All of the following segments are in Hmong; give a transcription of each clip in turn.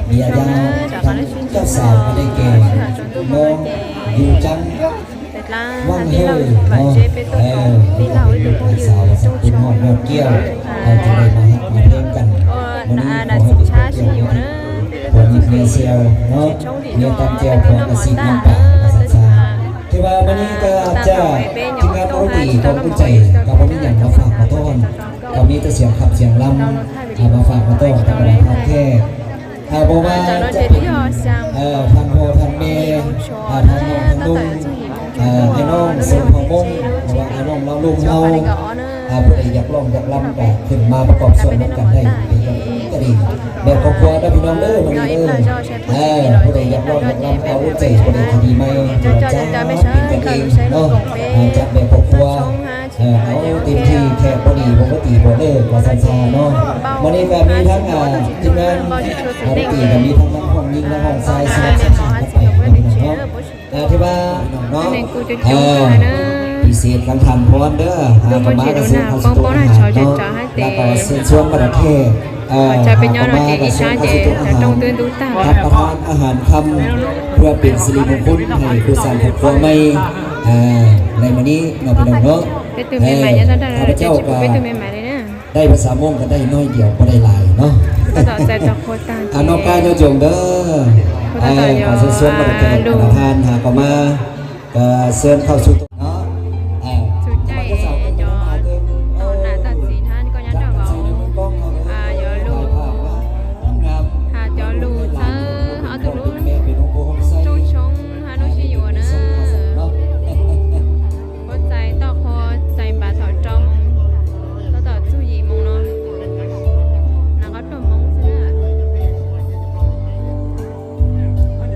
Yog yog cov xaus ua dej kev, mob yus cab, vaj hwj no, tus phooj ywg tij laug ib tug phooj ywg Tub Hmoob Noj Kiaus, ua dab tsi tshab tsis yuav na. Ua nyias nyias xiaus no, nyias tam cia phuam kas xim nyob pam no xav xav. Thiab mas mas ni ka caj, caj tim koj kuj txais koj puas me nyuam mas fam mas tuaj, koj me tus xiam kham xiam lam mas fam mas tuaj rau pab thaj thej. Pab mas caj tim thaj hua thaj me, thaj noog thaj noog, haiv noog xeev Phoo Moob, haiv noog Lauj Looj Hau, puag tim Yaj Looj Yaj Lam kam khwm mas pab kom xuam nab kam daim, peb kom pab pab dab pib noog lawm mas li lawm. Puag tim Yaj Looj Yaj Lam au lub txais puag tim Kha Di Mai, cov cab pib kas ib no, cab peb kom pab au tim thib khe puag tim puag tim puag lawm los xav xav no. Mas li kam me thab tim nab, tim tim kam me thab nab hooj nyij nab hooj xais xab xab xab pais no. Thiab mas no, pis xiv kam tham phob ntawd, koj mas kas xeev khau xu tu ahav no, las kom xeev xuam pas das khej, koj mas kas xeev khau xu tu ahav, hab pab thab ahav kham, ua pem xi li mum kub hais kuv xav khov kua mai, lais mas ni no peb noog no, khab pab cauj kas dai pas xav mooj kas dai no yog puas dai lais no. Noj kab nyob zoo ntawd, kom xeev xuam pas das khej, koj mas kas xeev khau xu tu no. Txhua caij cov tau nam txaj txiv hab koj nyob nrog vauv, yuav lug has cov lug txhawb ob tug lub rooj tshoob hab lub sib yuav na. Puab txais toj qhua txais npav thaum rau moos, txog thaum txug yim moos no, nas qhob pluag hmoov xwb na.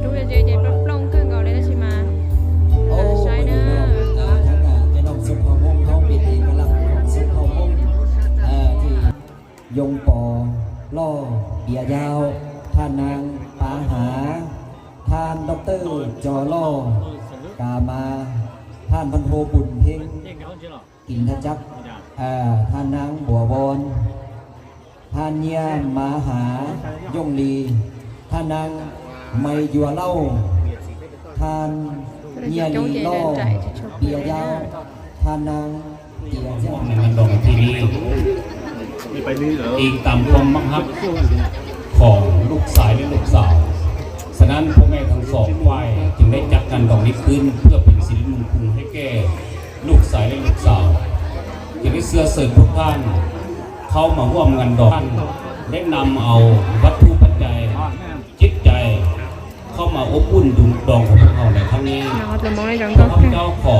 Rub ze ces plooj plooj kawg nkaus li tab sis mas saib na. Yoo Pov Loj, Piav Yau, thaj naav Pav Hav, thaj doctor Cov Loj, Kav Mav, thaj npha nhu Pum Pheeb, Kim Thaj Cab, thaj naav Npuav Von, thaj nyiaj Mav Hav, Yooj Li, thaj naav Maiv Yuav Lauj, thaj nyiaj Li Loj, Piav Yau, thaj naav Tiav Yaj. Ngành đoàn thì điอิงตามความมักฮักของลูกชายและลูกสาว ฉะนั้นพ่อแม่ทั้งสองฝ่ายจึงได้จัดงานดอกนี้ขึ้นเพื่อเป็นสิริมงคลให้แก่ลูกชายและลูกสาว จึงได้เชื้อเชิญทุกท่านเข้ามาร่วมงานดอก ท่านได้นำเอาวัตถุปัจจัย จิตใจเข้ามาอบอุ่นดวงดองของพวกเราในครั้งนี้ ข้าพเจ้าขอ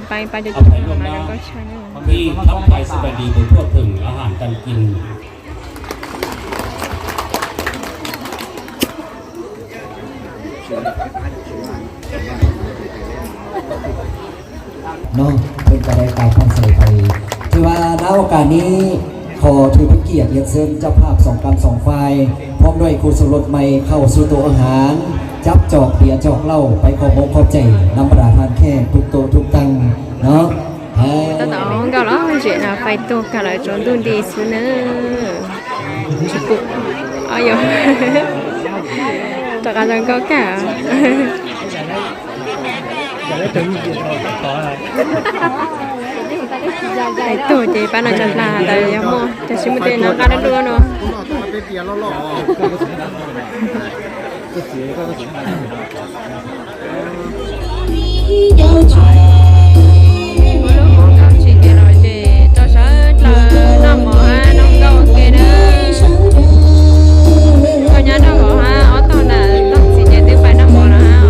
อภัยล่วงหน้าที่ทักทายสวัสดีโดยทั่วถึงอาหารการกิน เนาะ เพิ่นก็ได้กล่าวผ่านใส่ไป ถือว่าณโอกาสนี้ ขอถือเป็นเกียรติเรียนเชิญเจ้าภาพสองกรรมสองฝ่าย พร้อมด้วยครูสลดใหม่เข้าสู่โต๊ะอาหาร จับจอกเบียร์จอกเหล้า ไปขอบมกขอบใจนำบรรดาท่านแขกทุกโต๊ะทุกตังเนาะ Tab tom nkauj los zem no fais tuag kag lawm tsaus ntuj nti xwb na. Tsis pum, o yog, rov qab zoo nkauj kag. Fais tuag ces pab no tsa dlag tas yog muaj cov tsis muaj tej no nqa dab dua no. Lub hmoov tsis tias los ces rau sawv dlawg noj mov hab noj nkauj ua ke na. Koj nyab nrog vauv hab ob tog nam tog txiv ces twb pais noj mov lawm hab.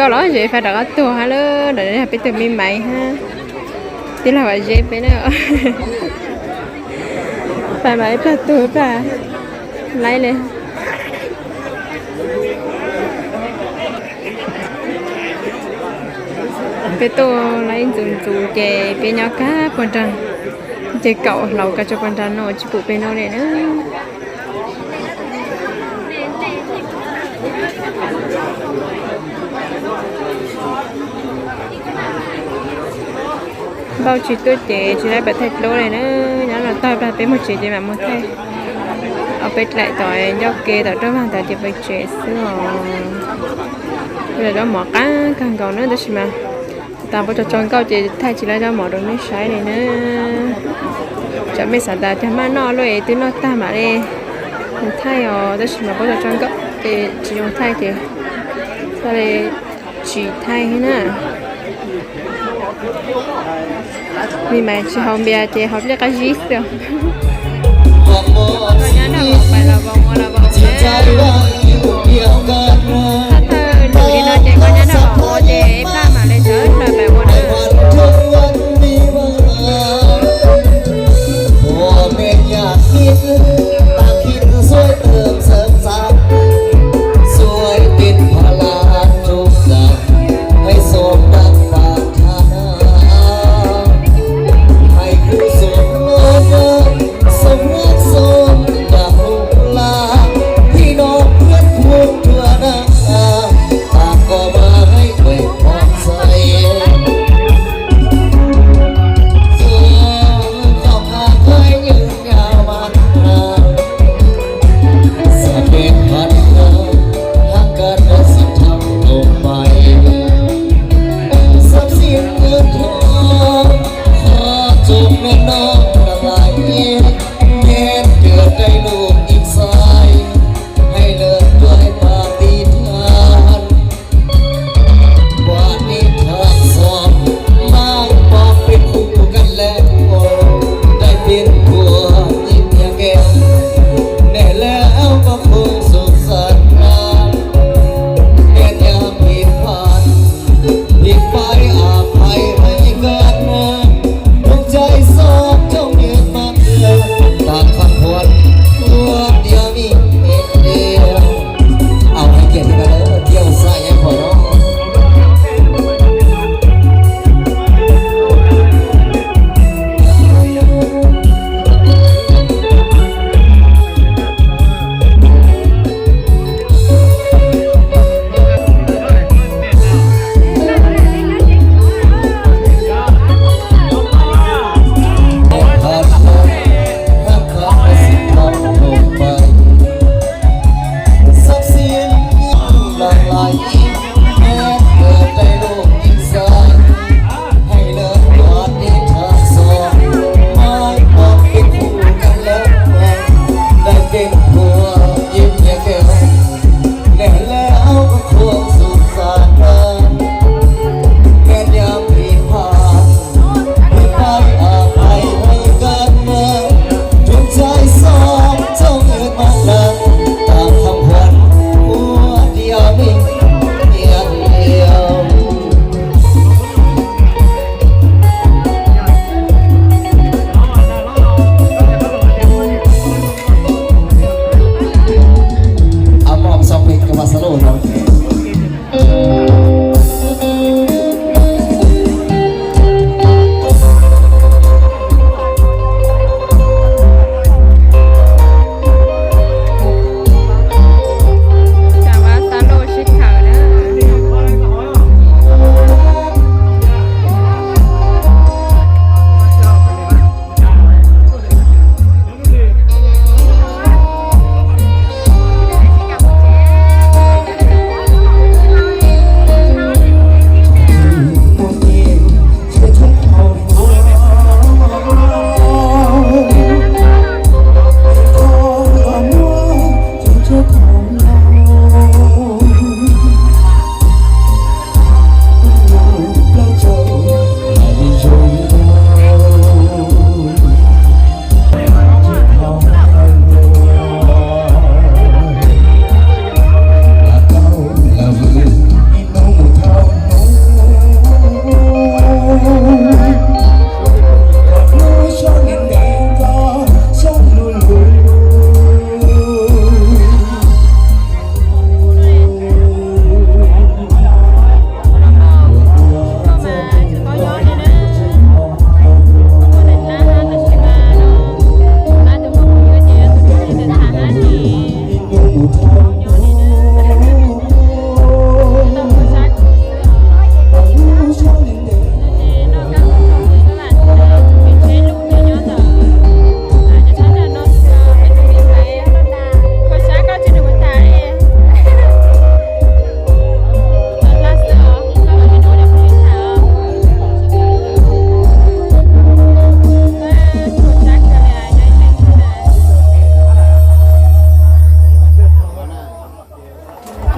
Koj los ze fais rov qab tuag hab lawm, peb tus me maiv hab. Tij laug Vam Zeb peb na. Fais mas ib plag tuag ib plag laib li. Peb tuaj laib ntxuv ntxuv ces peb nyob kag puag nraag, ces kaum hlauv kag tso puag nraag no tsis pum peb noj li na. Npauj tsis tuaj ces tsis laib pab thaij dluab li na. Nyob no tag peb mus tsev ces mam mus thaij. Ob peb dlaim tom ncauj ke tom roob vag ntawd ces peb tsev xwb os. Zaub mov qab kawg nkaus na tab sis mas tas npauj tso tso nkauj ces thaij tsis laib zaub mov rau nej saib li na. Tsam mej xav tas cog maj noj luaj es twb noj tag mam li mus thaij os, tab sis mas npauj tso tso nkauj ces tsis zoo thaij ces txhob li tsis thaij na. Me maiv tsis haus npias ces haus dlej qab zib xwb. Thawj thawj lwm li no ces koj nyob nrog ua ces ib plag mam li sawv plaws pem ua na.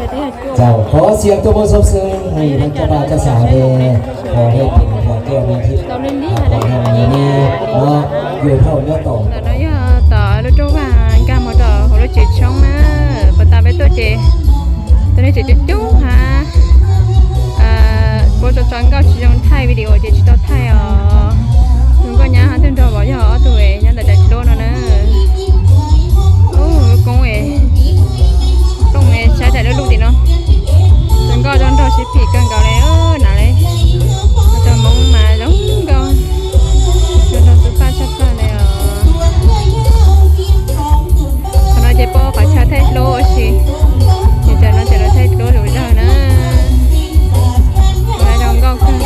Cov phooj ywg tuaj muab xov xwm hais rau cov pab cov xav hais tias pom hais tias pom tias pom hais tias no yus dhau nyob tom. Ntawm no yog tom lub rooj vag nkag mus rau hauv lub tsev tshoob na. Puas tas peb tuaj ces tus neeg tseem coob coob hab. Puab tso tso nkauj tsis zoo thaij video ces tsis tau thaij os. Tus nkauj nyab hab tus nraug vauv yog ob tug nyob ntawm daim duab no na. Ub, lub koob es plooj ne, saib daim duab lub tim no. Tus nkauj zoo nraug sib phim kawg nkaus li, nav li. Tus Hmoob mas zoo nkauj, zoo nraug xub paj tshaj plawg li os. Qhov no ces puab qhov chaw thaij duab ua si, ces tam no ces lawv thaij duab zom zaws na. Zoo nkauj kawg.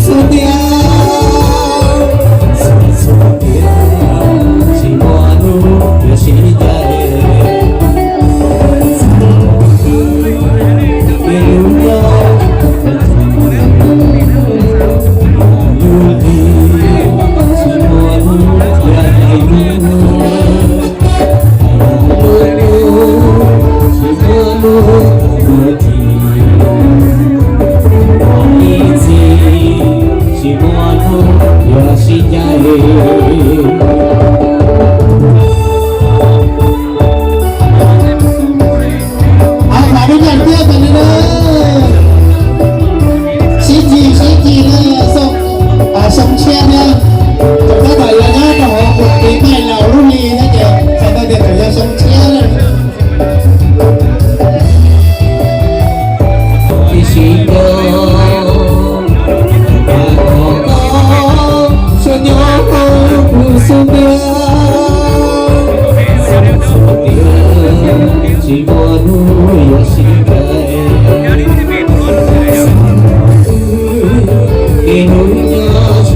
Xub tias, xub tias, tsis muaj hnub yuav sib ncaim. Ib hnub nyob, ib hnub plig, tsis muaj hnub yuav ncaim hnub. Tsis muaj hnub yuav ncaim, ib txhis tsis muaj hnub yuav sib ncaim. Av, thov lub nyiaj thiab tas li na. Sib cim sib cim na, xoo tshiab thiab. Thaum tab tom yuav nyob rau hauv tus tiv maij laus lub hli thiab ces txhais tau tias thaum yog xoo tshiab na. Ib sim neej, qhov koj tseem nyob hauv kuv xub ntiag, xub ntiag, tsis muaj hnub yuav sib ncaim. Ib hnub nyob,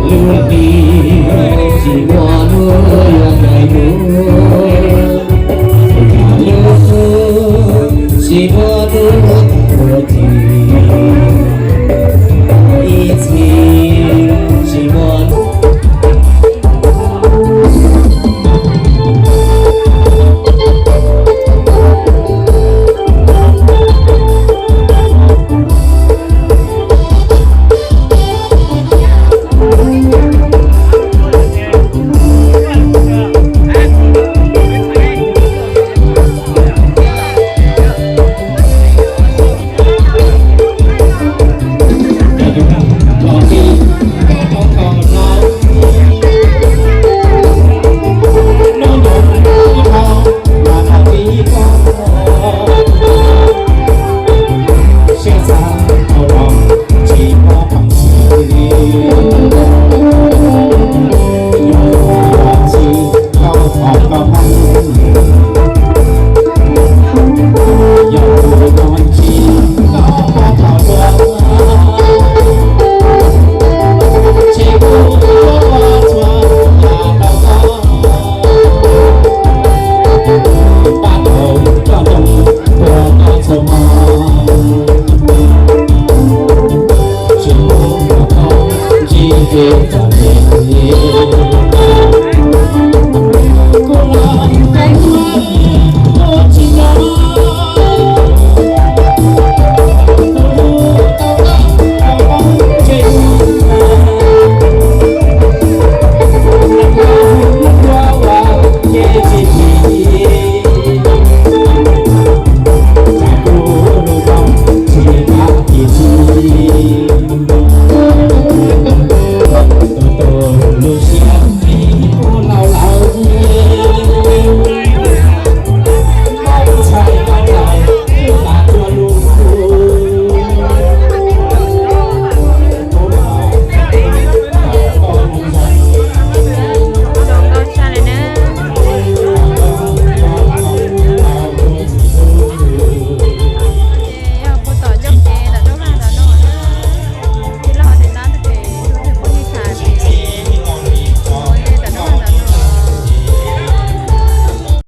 lub hli, tsis muaj hnub yuav ncaim hnub. Lub hli, tsis muaj hnub yuav ncaim.